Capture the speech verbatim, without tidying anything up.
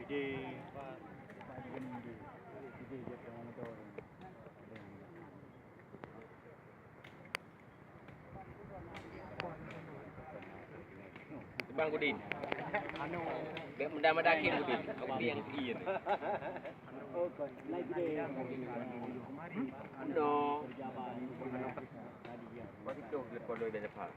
Bang Udin. Bèk mudah-mudah akhé Udin. Aku yang iya. No. Waktu itu dia follow dia dapat.